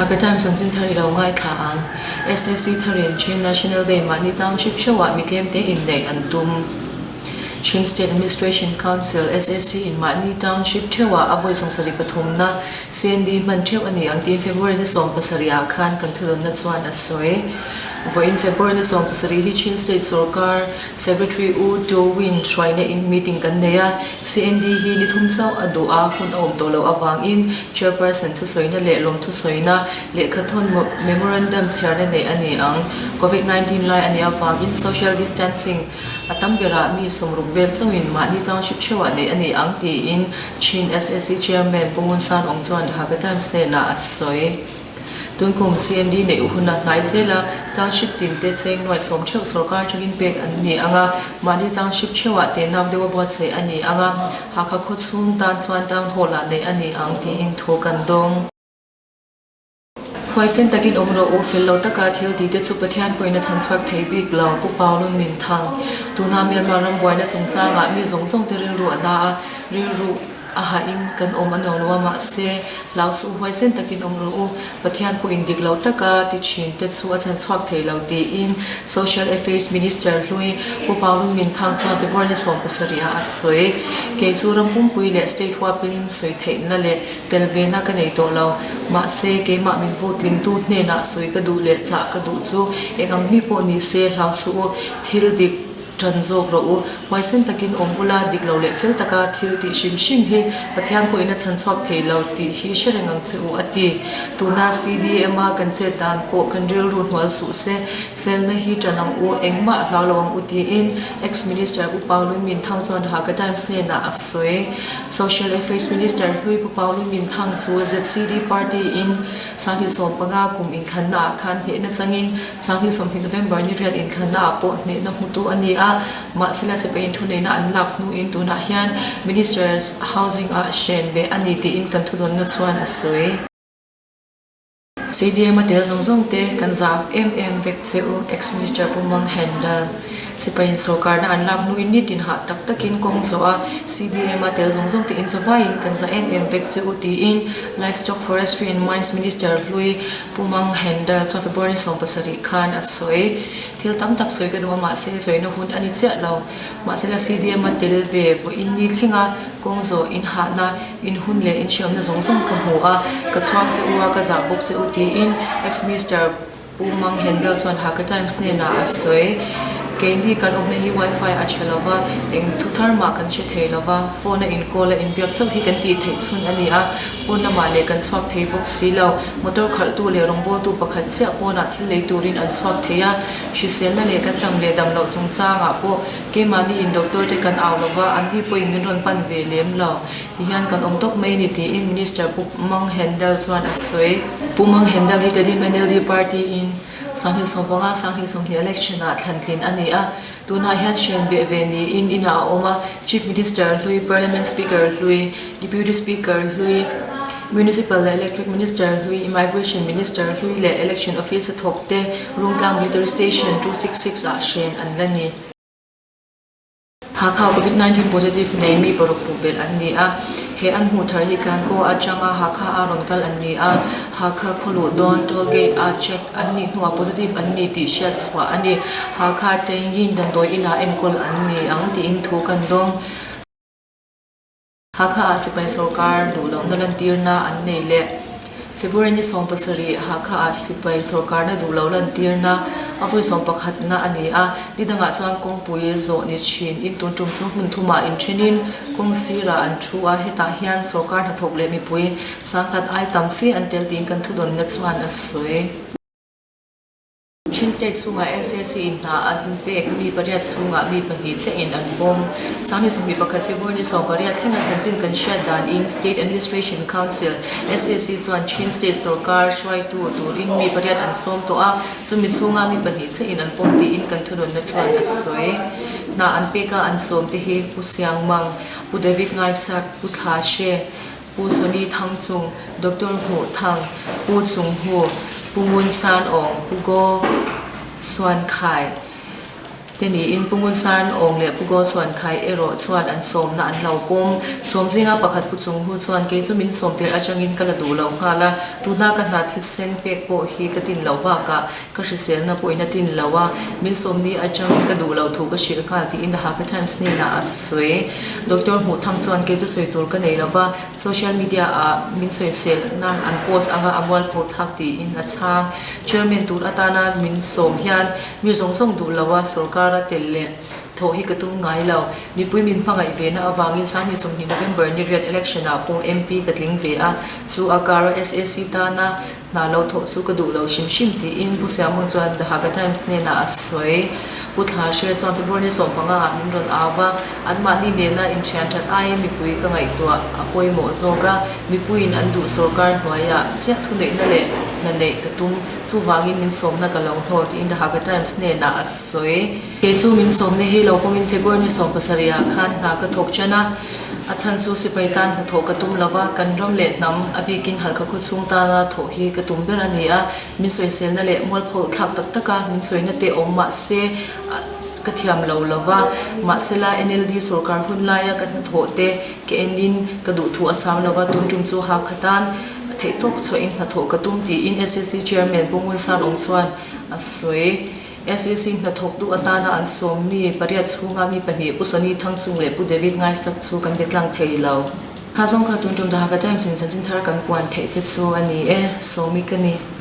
Hakha Times chanchin thar i lo ngaithla ang. SAC tharin Chin National Day mahni township theuhah mi tlemte inneih an tum. Chin State Administration Council, SAC, in mahni township theuhah a vawi 73 na CND hman theuh a ni ang tiin February ni 17 ah khan kan thudawnna chuan a sawi. Vawiin February ni 17 hi Chin State sorkar Secretary U Teo Win hruaina in meeting kan nei a, CND hi ni thum chauh a duh a, hun a awm tawh loh avangin Chairperson thusawina leh lawmthusawina lehkhathawn memorandum chhiarna neih a ni ang. Covid 19 lai a nih avangin social distancing A tam berah mi 60 vel chauhin mahni township theuhah neih a ni ang tiin Chin SAC Chairman Pu Ngun San Aung chuan Hakha Times hnenah a sawi. Tunkum CND neih huna hnai zela township tin te cheng nuaih sawm theuh sorkar atangin pek an ni ang a, mahni township theuhah tehnak deuha buatsaih a ni ang a, Hakha khawchhung tan chuan town hall-ah neih a ni ang tiin thu kan dawng. Huaisen takin awm rawh u, fel lo taka thil tih te chu Pathian pawhin a chhan chhuak thei bik lo, Pu Paulun min thang. Tuna Myanmar ram buaina chungchangah mi zawng zawng te rilru a na a, rilru a hahin kan awm a nuam lo a, mahse, hlau suh u, huaisen takin awm rawh u, Pathian pawhin dik lo taka ti thin te chu a chhan chhuak thei lo tiin Social Affairs Minister hlui Pu Paulun min thang chuan February ni 17 ah a sawi. Kei chu ram pumpui leh state huapin sawi theihna leh Tel ve na ka nei tawh lo. Mahse, keimah min vote tlingtu hnenah sawi ka duh leh chah ka duh chu eng ang mi pawh ni se hlau suh u, thil dik tan zawk rawh u. Huaisen takin awm ula, dik lo leh fel taka thil tih hrim hrim hi Pathian pawhin a chhan chhuak thei lo tih hi hre reng ang che u, a ti. Tuna CDM-a kan chet dan pawh kan rilru hnual suh se, Felna hi ṭan ang u, engmah hlau lo ang u tiin Ex-Minister Pu Pau Lun Min Thang chuan Hakha Times hnenah a sawi. Social Affairs Minister hlui Pu Pau Lun Min Thang chu ZCD Party in 2015 kum inthlanna ah khan hnehna changin 2020 November ni riat inthlanna ah pawh hnehna hmutu a ni a, mahsela sipai inthuneihna an lak hnuin tunah hian Ministers Housing ah hren beh a ni tiin kan thudawnna chuan a sawi. CDM a tel zawng zawng te kan zam em em vek che u Ex Minister Pu Mang Hendal. Sipaiin sorkarna an lak hnuin nitin hah tak takin kawng zawh a CDM a tel zawng zawng te in zavaiin kan za em em vek che u tiin Livestock Forestry and Mines Minister hlui Pu Mang Hendal chuan February 17 khan a sawi. Thil tam tak sawi ka duh a mahse sawina hun a ni chiah lo. Mahsela CDM a tel ve vawiin ni thleng a kawng zawh in hahna In hun leh in hriamna zawng zawng ka hmu a, ka chhuang che u a, ka zah bawk che u tiin ex-minister Pu Mang Hendel chuan Hakha Times hnenah a sawi. Keini kan awmna hi wifi a tha lo va, eng thu thar mah kan hre thei lo va, phone a inkawl a inbiak chauh hi kan tih theih chhun a ni a, pawn lamah leh kan chhuak thei bawk si lo. Motor khalhtu leh rawngbawltu pakhat chiah pawnah thil lei turin an chhuak thei a, hriselna leh kan dam leh dam loh chungchangah pawh Keimahni in doctor te kan au lova, an ni pawhin min rawn pan ve lem lo. Tihian kan awm tawp mai ni tiin Minister Pu Mang Hendal chuan a sawi. Pu Mang Hendal hi Tedim NLD party in 2015 2020 election ah thlantlin a ni a. Tunah hian hrian beh ve niin inah a awm a, Chief Minister hlui, Parliament Speaker hlui, Deputy Speaker hlui, Municipal leh Electric Minister hlui, Immigration Minister hlui leh Election Office a thawk te Rungtlang Military Station 266 ah hren an la ni. Hakha Covid 19 positive nei mi paruk hmuh belh an ni a, he an hmuh thar hi Kankaw atanga Hakha a rawn kal an ni a, Hakha khawluh dawn toll gate a check an nih hnuah positive an ni tih hriat chhuah a ni. Hakha Tengyin damdawi inah enkawl an ni ang tiin thu kan dawng. Hakha ah sipai sorkar duh lohna lantirna an nei leh February ni 17 Hakha ah sipai sorkarna duh loh lantirna a vawi sawmpakhatna a ni a, ni dangah chuan kawngpui zawh ni thin in tun tum chu hmun thumah inthenin kawng sirah an thu a, hetah hian sorkar hnathawk leh mipui sangkhat ai tam fe an tel tiin kan thudawnna chuan a sawi. Chin State chhungah SAC in hna an pek mi pariat chhungah mi pahnih chiah in an pawm. 2021 February ni 18 thlenga chanchin kan hriat dan in State Administration Council, SAC, chuan Chin State sorkar hruaitu turin mi pariat an sawm tawh a, chumi chhunga mi pahnih chiah in an pawm tiin kan thunawnna chuan a sawi. Hna an peka an sawm te hi Pu Siang Mang, Pu David Ngaisak, Pu Thla Hre, Pu Sonny Thangchung, Doctor Hmuh Thang, Pu Chung Hu, Pu Ngun San Aung, Pu Go Suan Khai. Te niin Pu Ngunsan Awng leh Pu Go chuan Khai erawh chuan an sawmna an lo pawm. Sawm zinga pakhat Pu Chung Hu chuan kei chu min sawm tirh atangin ka la duh lo nghal a, tuna ka hna thisen pek pawh hi ka tin loh bakah ka hriselna pawhin a tin lo a, min sawm ni atangin ka duh loh thu ka hrilh nghal tiin The Hakha Times hnenah a sawi. Doctor Hmuh Thang chuan kei chu sawi tur ka nei lo va, social media ah min sawiselna an post anga a mualpho thlak tiin a chhang. Chairman tur atana min sawm hian Mi zawng zawng duh lo a sorkar a tel leh thawh hi ka tum ngai lo. Mipui min hmangaih ve na avangin 2020 November ni riat election ah pawh MP ka tling ve a, chu a kara SAC tana hna lo thawh chu ka duh lo hrim hrim tiin Pu Siamung chuan The Hakha Times hnenah a sawi. Pu Thla Hre chuan February ni 15 ah min rawn au va, anmahni nena inthian that aiin mipui ka ngaihtuah a pawimawh zawk a, mipuiin an duh sorkar hnuaiah chiah thuneihna leh hna neih ka tum. Chuvangin min sawmna ka lo hnawl tiin The Hakha Times hnenah a sawi. Kei chu min sawmna hi lo pawmin February ni 17 ah khan hna ka thawk ṭan a, a chhan chu sipai tan hnathawh ka tum lo va, kan ram leh hnam a bikin Halkha khaw chhung tana thawh hi ka tum ber a ni a, min sawiselna leh mualpho thlak tak taka min sawina te awm mah se ka thiam lo lo va, mahsela NLD sorkar hun laia ka hnathawh te ka enin ka duhthu a sam lo va, tun tum chu Hakha tan Theih tawk chhuahin hnathawh ka tum tiin SEC Chairman Pu Ngun San Awm chuan a sawi. SEC hnathawk duh atana an sawm mi pariat chhunga mi pahnih Pu Sonny Thangchung leh Pu David Ngaisak chu kan be tlang thei lo. Kha zawng kha tun tum Dhaka Times in chanchin thar kan puan theih te chu a ni e, sawmi ka ni.